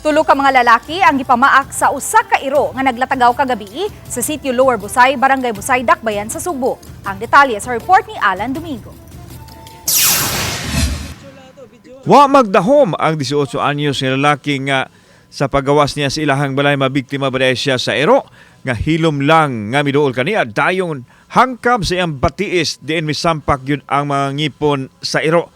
Tulo ka mga lalaki ang gipamaak sa usa ka iro nga naglatagaw kagabi sa sitio Lower Busay, Barangay Busay, Dakbayan sa Sugbo. Ang detalye sa report ni Alan Domingo. Wa magdahom ang 18 anyos nga lalaki nga sa pagawas niya sa ilahang balay, mabiktima ba siya sa ero nga hilom lang nga miduol kaniya, dayon hangkab sa iyang batiis diin misampak gyud ang mga ngipon sa ero.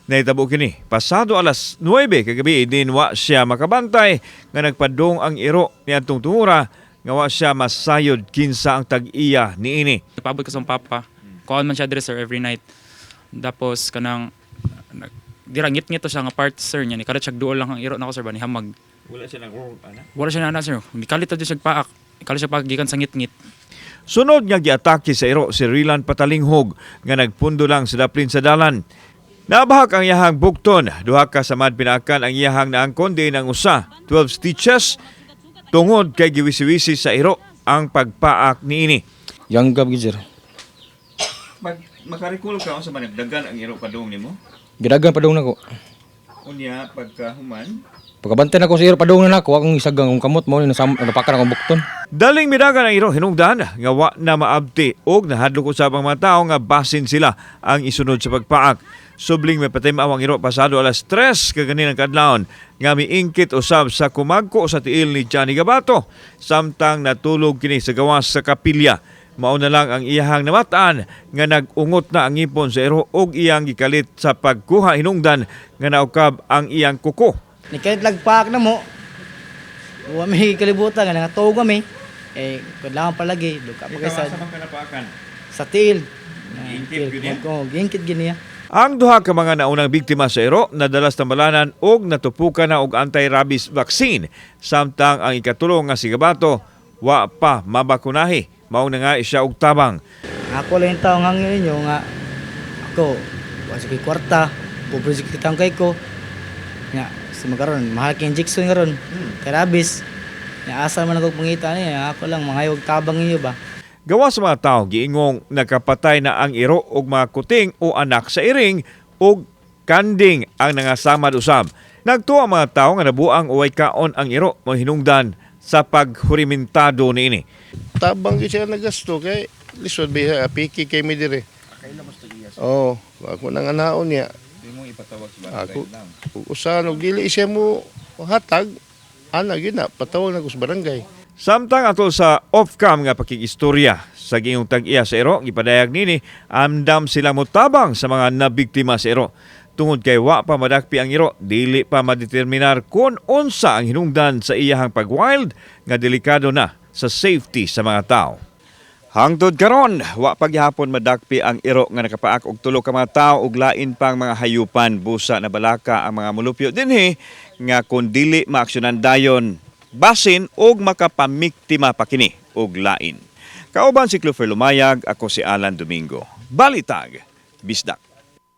Nahitabo kini pasado alas 9 kagabi din wa siya makabantay nga nagpadung ang iro niadtong tungura nga wa siya masayod kinsa ang tag-iya niini. Nagpaabot ko sa akong papa. Kuan man siya diri, sir, every night. Tapos kanang dira ngit-ngit to siya nga part, sir, niya ni kalit siya duol lang ang iro nako, sir, ba ni hamag. Wala siya nag ana. Wala siya na, sir. Nikalit to siya paak. Nikalit siya paak gikan sa ngit-ngit. Sunod nga giatake sa iro si Rilan Patalinghog nga nagpundo lang sa daplin sa dalan. Nabahak ang iyahang bukton, duha ka samad pinakan ang iyahang naangkon diin ang usa, 12 stitches, tungod kay giwisi-wisi sa iro ang pagpaak niini. Yanggab gid, sir. Pag makarecall ka sa managdagan ang iro padung nimo, Gidagan padung nako. Unya pagkahuman, Pagkabantay nako sa iro padung na nako akong isagang akong kamot mao ni nasam napakan akong bukton. Daling midagan ang iro hinungdan nga wa na maabti og nahadlok usab ang mga tawo nga basin sila ang isunod sa pagpaak. Subling may patim-aw ang iro pasado alas 3 kaganinang kadlawon nga miingkit usab sa kumagko sa tiil ni Johnny Gabato samtang natulog kini sa gawas sa kapilya. Mao na lang ang iyahang namataan nga nag-ungot na ang ngipon sa iro og iyang gikalit sa pagkuha hinungdan nga naukab ang iyang kuko. Ni kahit lagpak na mo, wa may kalibutan nga nangatuog kami. Eh, kailangan palagi, duka pa kay sa, ka napakan? Sa tiil. Giingkit gyud niya? Oo, giingkit gyud niya. Ang duha ka mga naunang biktima sa iro nadala sa tambalanan og natupukan na og anti-rabies vaccine, samtang ang ikatulo nga si Gabato wa pa mabakunahi. Mao na nga siya og tabang. Ako lang yung taong hangin ninyo nga ako, wa sa ko'y kwarta, pobre sa kitang kay ko. Nga, sa magaron, mahal kay injection karon. Kay rabies. Nga, asa man ako pangita niya, ako lang mangayog tabang ninyo ba. Gawa sa mga tao, giingong nakapatay na ang iro og mga kuting o anak sa iring og kanding ang nangasamad usab. Nagtuo ang mga tao nga nabuang uway kaon ang iro mo hinungdan sa paghurimentado niini. Tabang gyud siya nagasto kay lisod biya piki kay mi dire. Oh, ako nang anaon niya. Di mo ipatawag sa Ako ug usa og dili siya mo hatag ana gyud na patawag na ko sa barangay. Samtang atol sa off-cam nga pakikistorya sa giyong tag-iya sa ero, gipadayag nini, andam sila motabang sa mga nabiktima sa ero. Tungod kay wa pa madakpi ang iro, dili pa madeterminar kung unsa ang hinungdan sa iyahang pag-wild nga delikado na sa safety sa mga tao. Hangtod karon, wa pagyahapon madakpi ang iro nga nakapaak og tulo ka mga tawo ug lain pang mga hayupan. Busa na balaka ang mga mulupyo dinhi nga kun dili maaksyonan dayon basin og makapamiktima pa kini og lain. Kauban si Clofer Lumayag, ako si Alan Domingo. Balitag, Bisdak.